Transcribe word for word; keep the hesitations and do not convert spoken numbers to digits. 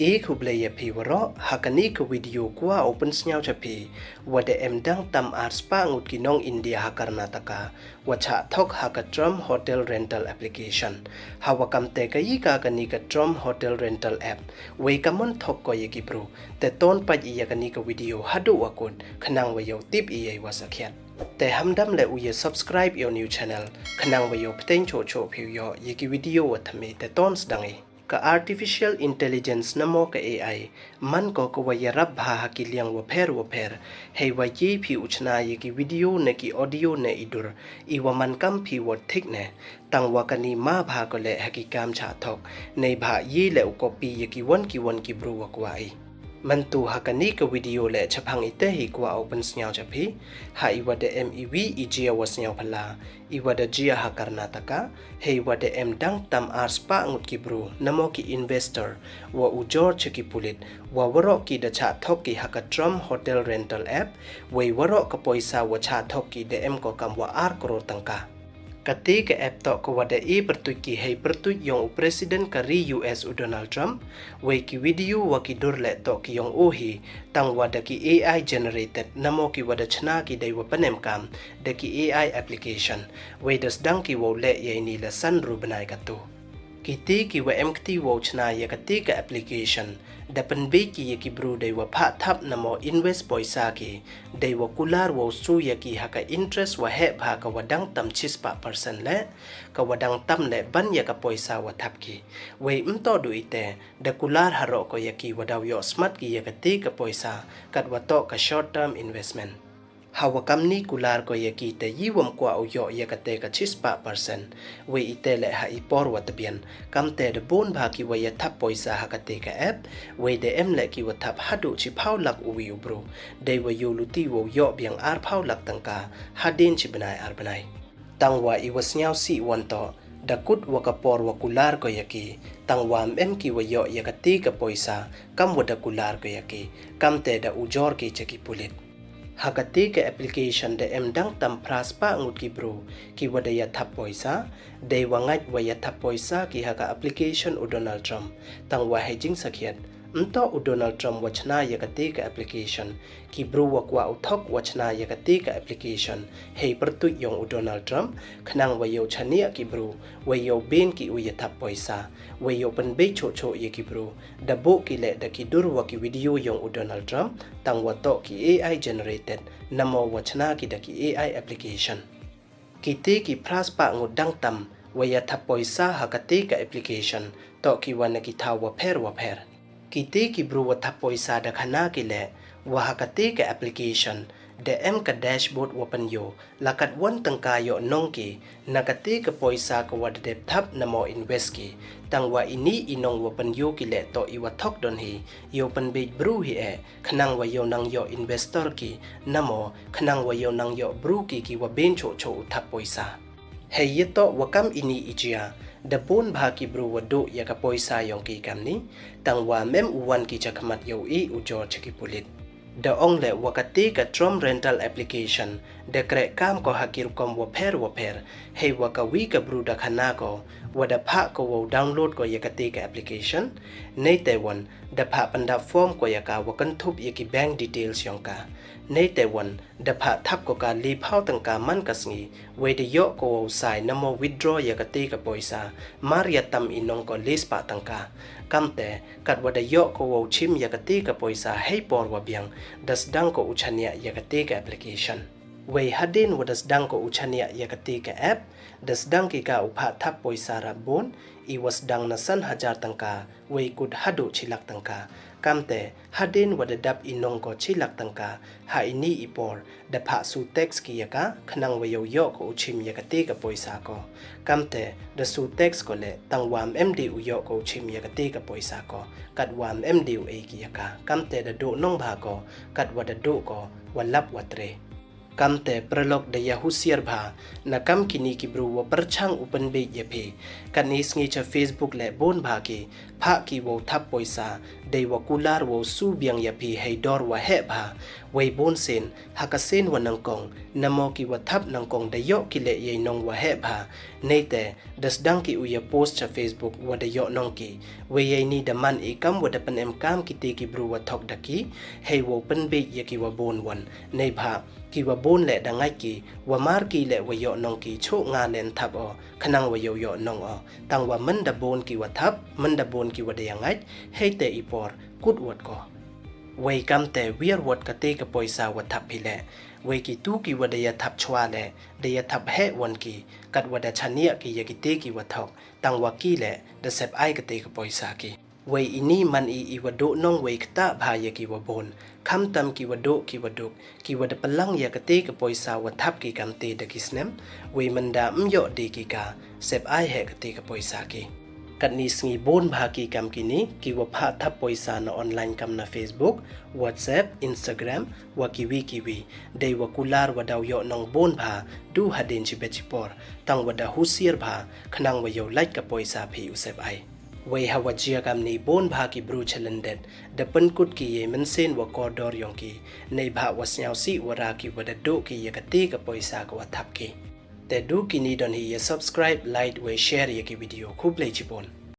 E khublei ya phi waroh, ha kani ka video kwah u pynsngew cha phi, wa da em dang tam ar spah ngut ki nong India ha Karnataka, wa chah thok ha ka Trump Hotel Rental Application. Ha wa kam te ka yi ka kani ka Trump Hotel Rental App, wei ka mon thok ko ya ki bru. Te ton pait ya kani ka video haduh wa kut, khnang wa yow tip ya i wa sakhiat. Te hamdam le u ya subscribe ya u new channel, khnang wa yow pteng choh choh phi u yoh ya ki video wa thymme. Te ton sdang i. Ka artificial intelligence namo ka A I, man ko ka wa yarap bha ha ki liang wa pher wa pher, hei wa ye phi u chna ya ki video ne ki audio ne i dur, i wa man kam phi wa thik ne, tang wa kani ma bha ko le ha ki kam chah thok, nei bha ye le u copy ya ki wan ki wan ki bru wa kwah i. Mantu ha kani ka video le chaphang ite hi kwah u pynsngew cha phi, ha i wa da em i wi i jia wa sngewphala, i wa da jia ha Karnataka, hei wa da em dang tam ar spah ngut ki bru, namo ki investor, wa ujor cha ki pulit, wa waroh ki da chah thok ki ha ka Trump Hotel Rental App, wei waroh ka poisa wa chah thok ki da em ko kam wa ar crore tangka. Kati ka app toh ka wa da e pyrtuit ki hei pyrtuit yong u President ka ri U S u Donald Trump, wei ki video wa ki dur le toh ki yong u hi, tang wa da ki A I generated, namo ki wa da chna ki dei wa pynemkam da ki A I application, wei da sdang ki wow leh ya ini la san ru bnai katu. Kiti ki wa em kti wow chna ya kati ka application, da pynbeit ki ya ki bru dei wa phah thap namo invest poisa ki, dei wa kular wow su ya ki ha ka interest wa heh bha ka wa dang tam chispah percent le, ka wa dang tam le ban ya ka poisa wa thap ki. Wei mtoh du ite, da kular haroh ko ya ki wa daw yoh smat ki ya kati ka poisa, kat wa toh ka short term investment. Ha wa kam ni kular ko ya ki te yi wam kwah u yoh ya kate ka chispah percent. Wei ite le ha i por wa tbian, kam te da bun bha ki wa ya thap poisa ha kate ka app, wei da em le ki wa thap haduh chiphaw lak u wi u bru, dei wa yoh luti wow yoh biang arphaw lak tangka hadien chi bnai ar bnai. Tang wa i wa sngewsih wan toh, da kut wa ka por wa kular ko ya ki, tang wa em ki wa yoh ya kati ka poisa, kam wa da kular ko ya ki, kam te da ujor ki cha ki pulit. Ha kati ka application da em dang tam phra spah ngut ki bru, ki wa da ya thap poisa, dei wa ngait wa ya thap poisa ki ha ka application u Donald Trump, tang wa hei jingsakhiat, mtoh u Donald Trump wa chna ya kati ka application, ki bru wa kwah u thok wa chna ya kati ka application, hei pyrtuit yong u Donald Trump, khnang wa yow chaniah ki bru, wa yow bin ki u ya thap poisa, wa yow pynbeit choh choh ya ki bru, da buh ki le da ki dur wa ki video yong u Donald Trump, tang wa toh ki A I generated, namo wa chna ki da ki A I application. Kiti ki phra spah ngut dang tam, wa ya thap poisa ha kati ka application, toh ki wa na ki thaw wa pher wa pher. Kiti ki bru wa thap poisa da khana ki le, wa ha kati ka application, da em ka dashboard wa pynyoh, la kat wan tangka yoh nong ki, na kati ka poisa ka wa da dep thap namo invest ki, tang wa ini i nong wa pynyoh ki le toh i wa thok don hi, yow pynbeit bru hi e, khnang wa yow nang yoh investor ki, namo, khnang wa yow nang yoh bru ki ki wa bin choh choh u thap poisa. Hei ya toh wa kam ini i jia, da bun bha ki bru wa duh ya ka poisa yong ki kam ni, tang wa mem u wan ki cha khmat yow i ujor cha ki pulit. Da ong le wa kati ka Trump Rental Application, da kreh kam ko ha ki rukom wa pher wa pher, hei wa ka wi ka bru da khana ko, wa da phah ko wow download ko ya kati ka application, nei te wan, da phah pyndap form ko ya ka wa kynthup ya ki bank details yong ka. Nei te wan, da phah thap ko ka liphaw tangka man ka sngi, wei da yoh ko wow sai namo withdraw ya kati ka poisa, mar ya tam i nong ko lispah tangka. Kam te, kat wa da yoh ko wow chim ya kati ka poisa hei por wa biang, da sdang ko u chaniah ya kati ka application. Wei hadien wa da sdang ko u chaniah ya kati ka app, da sdang ki ka u phah thap poisa rap bun, i wa sdang na san hajar tangka, wei kut haduh chi lak tangka. Kam te, hadien wa da dap i nong ko chi lak tangka, ha ini i por, da phah su text ki ya ka, khnang wa yow yoh ko u chim ya kati ka poisa ko. Kam te, da su text ko le, tang wa mem di u yoh ko u chim ya kati ka poisa ko, kat wa mem di u ei ki ya ka. Kam te da duh nong bha ko, kat wa da duh ko, wa lap wa tre. Kam te paralok da ya husiar bha, na kam kini ki bru wa pyrchang u pynbeit ya phi. Kat ni sngi cha Facebook le bun bha ki, Phah ki wow thap poisa, dei wa kular wow su biang ya phi hei dor wa heh bha. Wei bun sien, ha ka sien wa nyngkong, namo ki wa thap nyngkong da yoh ki leh yei nong wa heh bha. Neite, da sdang ki u ya post cha Facebook wa da yoh nong ki. Wei yei ni da man i kam wa da pynemkam ki te ki bru wa thok da ki, hei wow pynbeit ya ki wa bun wan. Neibhah, ki wa bun leh da ngait ki, wa mar ki leh wa yoh nong ki, choh nga leh thap o, khnang wa yow yoh nong o. Tang wa man da bun ki wa thap, man da bun ki wa da ya ngait, hei te i por, kut wat ko. Wei kam te wiar wat ka te ka poisa wa thap phi leh. Wei ki tu ki wa da ya thap chwa leh, da ya thap heh wan ki, kat wa da chaniah ki ya ki te ki wa thok, tang wa ki leh, da sep ai ka te ka poisa ki. Wei ini man i i wa duh nong wei ktah bha ya ki wa bun, khamtam ki wa duh ki wa duk, ki wa da pynlang ya ka te ka poisa wa thap ki kam te da ki snem, wei man da ym yoh de ki ka, sep ai heh ka te ka poisa ki. Kat ni sngi bun bha ki kam ki ni, ki wa phah thap poisa na online kam na Facebook, WhatsApp, Instagram, wa ki wi ki wi, dei wa kular wa daw yoh nong bun bha, du hadien chi beit chi por, tang wa da husiar bha, khnang wa yow lait ka poisa phi u sep ai. Wei ha wa jia kam ni bun bha ki bru chalyndet, da pynkut ki yei mynsiem wa kordor yong ki, neibhah wa sniaw sih wa ra ki wa da duh ki ya ka te ka poisa ka wa thap ki. Te du ki ni don hi ya subscribe, like, wei share ya ki video. Khublei chibun.